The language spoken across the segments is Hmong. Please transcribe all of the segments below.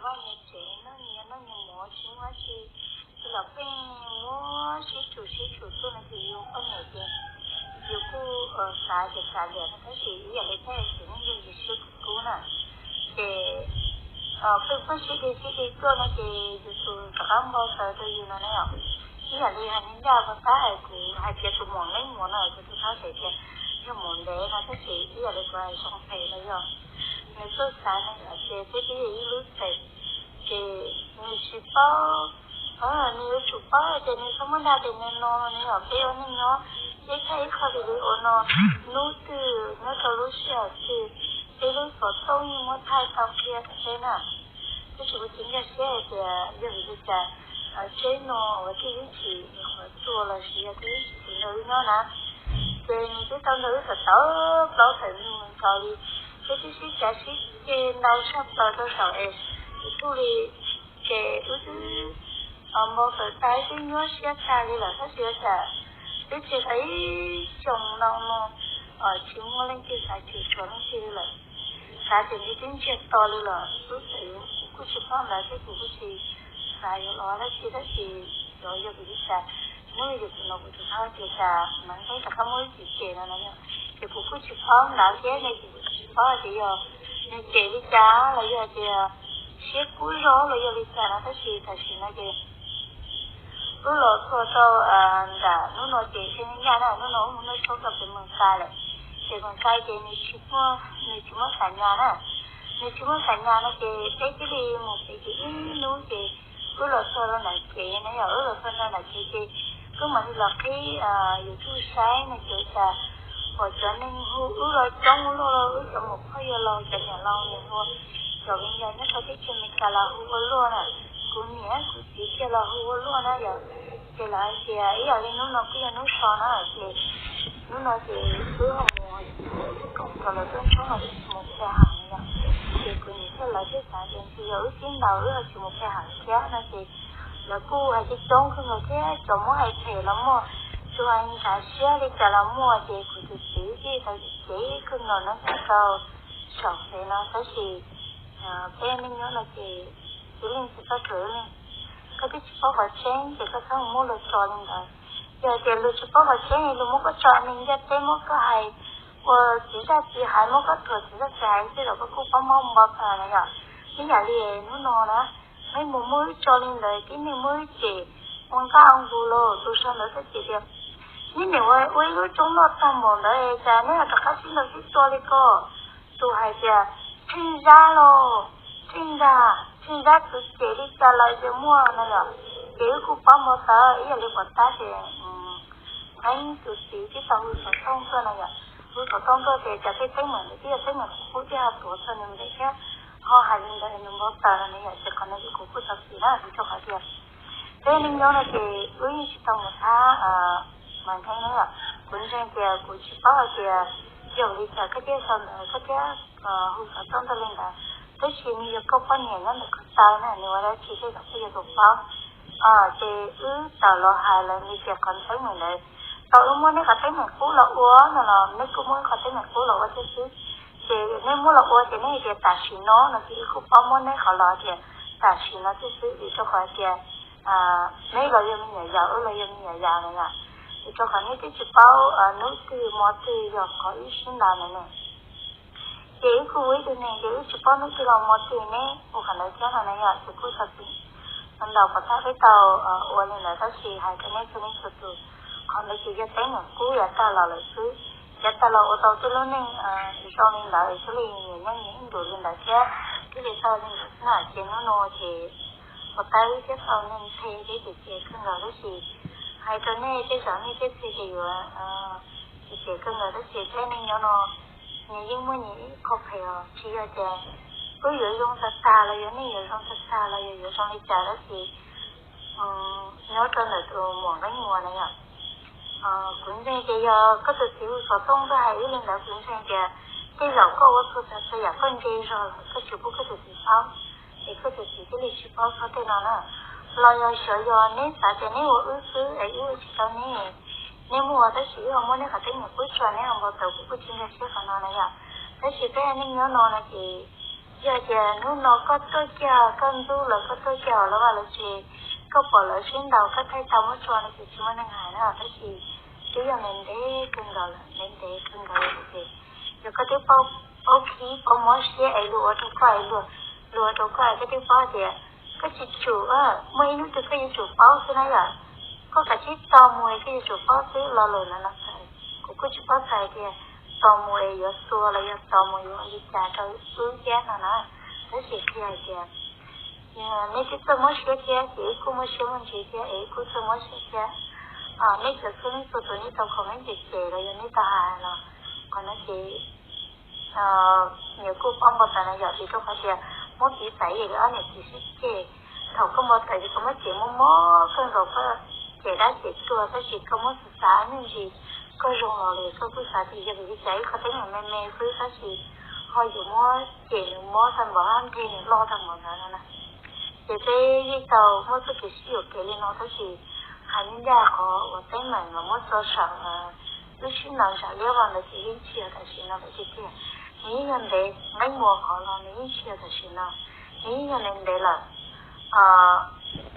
Vaj niag tsev noj nyias noj nyias mov tsis muaj dab tsi, ces los pheej muab sib tsum sib tsum tuaj no ces yus poj niam ces yus kuj xav ces xav liam no tab sis ib yam li tej txiv neej yus yus siab kub kub na, ces pheej pheej sib dig sib dig tuaj no ces yus tus rov qab npau taws rau yus no na yom. Ib yam li hais ncaj ua tab hais kuv hais tias tus muam leej muam no kuv tus thab tias yog muam ntev no tab sis ib yam li kuv hais zoo phem los yog nws txawj xav no yom ces peb twb yog ib lub txheem ces nws tsis paub, nws yuav tsum paub ces nws txhob muab dag tias nws no no nws yom peb ua neej nyob ib txhais ib qho video no hnub twg nyob rau lub sij hawm twg peb lub xov tooj yeej muab thaij tau qhia rau peb na. Tab sis kuv tsis nkag siab hais tias yog vim li cas tsheb no uas twb ib chim qhuav tuag los sis yog twb ib chim nrog wb nyob na, ces nws twb tau nrog wb tawm tawm plaub tawm ntug mus nkaus li, peb twb sib cav sib ceg ntau tshaj plaws rau saum es kuv tuaj li, ces wb twb npau taws tag twb nyuaj siab tag li lawm tab sis ua cas twb tsis tau ib xyoos no mus tsis muaj leej twg xav chwv tshuav leej twg li lawm. Xav tias ntshe twb ntsiag to li lawm, twb txawm kuv kuj tsis paub ntawd thiab kuv kuj tsis xav yuav los dab tsi tab sis xyov yog vim li cas hnub yus tus no kuv tus thawj ces cas Maiv Nqeeb rov qab muab wb cem cem no na yom. Ces kuv kuj tsis paub ntawd thiab ne, ces kuv tsis paub hais tias yog nws cem li cas los yog tias siab kub zog los yog li cas no tab sis tam sim no ces wb los txog rau nram hnub no ces tej nyaj na hnub no wb mus noj tshoob rau pem Moos Kais lawm. Ces Moos Kais ces nws tsis muaj, nws tsis muaj xa nyas na, nws tsis muaj xa nyas no ces peb thiaj li mus pem ces ib hnub ces wb los txog rau nram kev na yom, wb los txog rau nram kev ces wb mam li los qhib YouTube saib no ces cas pom cov neeg hu wb los coob ua luaj, wb cov muam phauj yawg laus cov niam laus nus hluas, cov viv ncaus nyob rau teb chaws Amelikas los hu ua luaj na, kuv niam kuv txiv kiag los hu ua luaj na yom. Ces lawv hais tias ib yam li hnub no kuj yog hnub so na ces hnub no ces wb ho mus koom rau lawv tub ntsuab no wb tsis mus pe heev yom. Ces kuv niam thiab lawv thiaj xav tias ntshe yog wb sib ntaus wb ho tsis mus pe heev thiab no ces lawv kuj hais coob coob kawg nkaus thiab cov muab hais phem los muaj, tsuas hais nrhav siab li cas los muaj ces kuv tus txiv thiaj tau cev kawg nkaus no rau saum fev no tab sis peb neej nyob no ces txiv leej txiv txoj kev leej, koj twb tsis paub qhov tseeb ces koj txhob muab luag tso li ntawd. Yog hais tias luag tsis paub qhov tseeb luag muab koj tso neeg ntiaj teb muab koj hais ua txiv zaj txiv hais muab koj thuam txiv zaj txiv hais tej zaum koj kuj paub mob npau taws na yom. Ib yam li hnub no na, peb mus muab wb tso li ntawd tib neeg muab wb cem ua nqaj ua nqug los tus sau ntawd thiaj cem tias neb niam ua ib lub roob loj tag npaum ntawd cas neb ho rov qab sib ntaus sib tua li ko. Tus hais tias Tsheej Zab los, Tsheej Zab, Tsheej Zab tus cem li cas lawv ces muaj no yom. Ces wb kuj paub npau taws ib yam li puas tab ces Maiv Nqeeb tus txiv twb tau hu xov tooj tuaj no yom. Hu xov tooj tuaj ces cov tej teeb meem ntawd twb yog teeb meem qub qub thiaj ho tuav txog nws ntawd thiab ho hais li ntawd nws npau taws no na yom. Ces qhov no kuv kuj tau xav na vim rau qhov tias peb neej nyob no ces wb yeej tsis tau mus thab Maiv Nqeeb na yom. Kuv ntseeg tias kuv tsis paub hais tias yog li cas koj thiaj sau ntawd koj thiaj hu xov tooj tuaj li ntawd, tab sis nws yog koj poj niam nyob ntawm ko taw na nws ua dab tsi tej zaum koj yuav tsum paub. Ces wb tawm los hais lawm nws tias qhov teeb meem ntawd tau wb muab neb qhov teeb meem qub los ua no los neb kuj muab wb qhov teeb meem qub los ua thiab xwb. Ces neb muab los ua ces neb hais tias tam sim no no ces wb kuj paub muab neb qhov los tias tam sim no thiab xwb vim rau qhov tias neb los yog me nyuam yaus wb los yog me nyuam yaus na yom. Vim rau qhov neb twb tsis paub hnub twg hmo twg yog qhov wb sib ntaus ntawd ne. Ces wb kuj ua ib tug neeg ces wb tsis paub hnub twg los hmo twg neb ua qhov ntawd thiab no na yom. Ces kuj tau txim ntau pov thawj peb tau ua li ntawd tab sis hais rau neb txhua leej txhua tus, qhov ntawd ces yog teeb meem qub yav tag los lawm xwb. Yav tag los ua tau tej lub neej zoo li ntawd thiaj li nyias nyob nyias ib ntus li ntawd thiab thiaj li tau li ntawd xwb na. Ces hnub no ces pov thawj wb thiaj tau neeg qhia thiab ces ces kawg nkaus tab sis hais rau nej tej zaum nej tej txhia ces yuav ces ces kawg nkaus tab sis peb neej nyob no nyias yeej muaj nyias ib qho phem os, tsis yog tias wb yuav zoo tag tag los yog nej yuav zoo tag tag los yog yuav zoo li cas tab sis nyob rau ntawm tus muam Nqeeb Muas na yom. Kuv ntseeg tias yog koj tus txiv hu xov tooj tuaj hais wb li ntawd kuv ntseeg tias tej zaum koj ua txhua tsav txhua yam koj ntse zog lawm koj tsis pub koj tus txiv paub, es koj tus txiv thiaj li tsis paub txog tej no na. Los yog xyov yog neb xav tias neb ua wb xwb es wb ua tsis tau neb, neb muaj tab sis wb ho muab neb qhov teeb meem qub tso neb ho npau taws kuv kuj tsis nkag siab qhov no na yom. Tab sis peb neej nyob no no ces Yog tias hnub no koj tuaj kiag koj ntxub lawv, koj tuaj kiag hauv lawv vaj lawv tsev, koj pom lawv sib ntaus koj thaij tau muab tso no ces tsis muaj neeg hais na, tab sis twb yog ntev ntev kawg nkaus lawm, ntev ntev kawg nkaus lawm ces yog koj twb paub khib paub mob siab es luag ua rau koj es luag, luag ua rau koj es koj twb paub tias koj tsis tsum, muaj ib hnub twg koj yuav tsum paub xwb na yom. Koj kav tsij tos mus es koj yuav tsum paub xwb. Lo lus no no txhais, kuv kuj tsis paub txhais tias tos mus es yuav xua los yog tos mus yuav ua li cas rau wb thiab no na. Tab sis qhia hais tias neb twb txawj mob siab thiab ces wb kuj muaj siab muaj ntsws thiab es wb kuj txawj mob siab thiab. Neb cov txhua leej txhua tus nej tau comment cem cem los yog nej tau hais los, qhov no ces nyias kuj paub npau taws na yom, vim rau qhov tias muab piv txais li ob niam txiv sib ceg, thaum koj npau taws ces koj muab cem muab mob kawg nkaus, koj cem dab cem tsua, tab sis koj muab xav xav me ntsis koj zoo los li koj kuj xav tias yog vim li cas ib qho teeb meem me me xwb tab sis ho yuav muab cem nws mob tag npaum, nthe nws loj tag npaum ntawd no na. Ces peb yeej tau muaj txoj kev sib yuam kev li no tab sis hais ncaj ncaj qhov uas teeb meem los muab tso saum lub sib ntaus ntshav liab vog ntawd ces yeej tsis yog tam sim no lawm tiag tiag. Nws yeej yog ntev, Nqeeb Muas qhov los nws yeej tsis yog tam sim no, nws yeej yog ntev ntev lawm.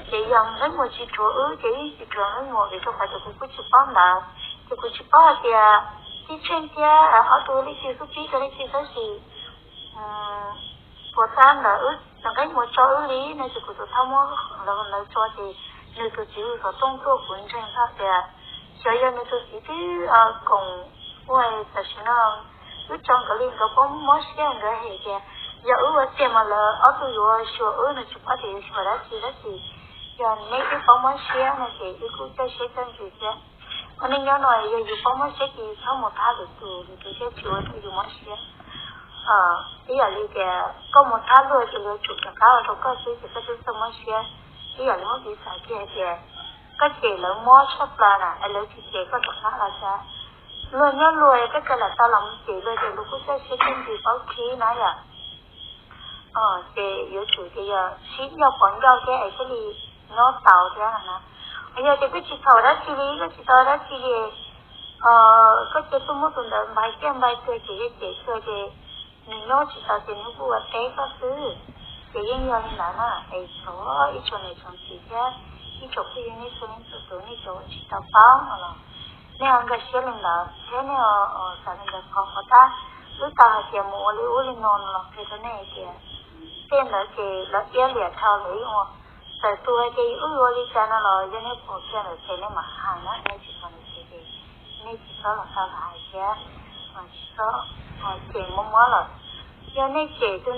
Ces yog Nqeeb Muas tsis rhuav wb ces yeej tsis rhuav Nqeeb Muas vim rau qhov tias kuv kuj tsis paub ntawd, ces kuv tsis paub hais tias Tij Tsheej thiab ob tug leej twg xub pib rau leej twg tab sis puas tab ntawd wb, Nqeeb Muas tso wb li no ces kuv tus thawj muab lawv tso ces nws tus txiv hu xov tooj tuaj kuv ntseeg txog tias xyov yog nws tus txiv twb koom ua tam sim no wb tso nkawd li nkawd paub mob siab nkawd hem tias yog wb ua tiag mas lawv ob tug yuav xyuas wb, nws tsis paub tias yuav xyuas dab tsi tab sis yog neb twb paub mob siab no ces wb kuj coj siab coj ntsws thiab. Ua neej nyob no yog yus paub mob siab ces txhob mus thab lwm tus, lwm tus thiaj tsis ua rau yus mob siab. Ib yam li tias koj mus thab luag ces luag tsum rov qab ua rau koj xwb ces koj twb txawj mob siab. Ib yam li muab piv txais kiag hais tias koj cem lawv mob tshaj plaws na es lawv tsis cem koj rov qab los cas? Luag nyob luag, koj tsis lam tau los mus cem luag ces luag kuj coj siab coj ntsws paub khib na yom. Ces yuav tsum tias yog sib ncauj pov ncauj thiab es thiaj li nyob tau thiab no na. Yog tias koj tsis txhaum dab tsi li, koj tsis tau dab tsi li, koj cia tuaj muab tus ntawd npais tiaj npais tuag ces yog cem tuag ces nws nyob tsis tau ces nws kuj ua teb koj xwb. Ces yeej yog li ntawd na es thov ib tsoom niam tsoom txiv thiab ib tsoom phooj ywg nej txhua leej txhua tus nej cov uas tsis tau paub no los nej ho nkag siab li ntawd thiab nej xav li ntawd qhov qhov tab wb tau hais tias mus ua li ub li no no los qhia rau nej hais tias tej ntawd ces lawv iab liam dhau lawm ib ua. Txawm tus hais tias wb yuav ua li cas no los yog nej pom kiag ntawm ces nej mam hais na, nej tsis pom ntawm ces nej tsis txhob los tau los hais thiab, tsis txhob cem muab muab lawm. Yog nej cem tus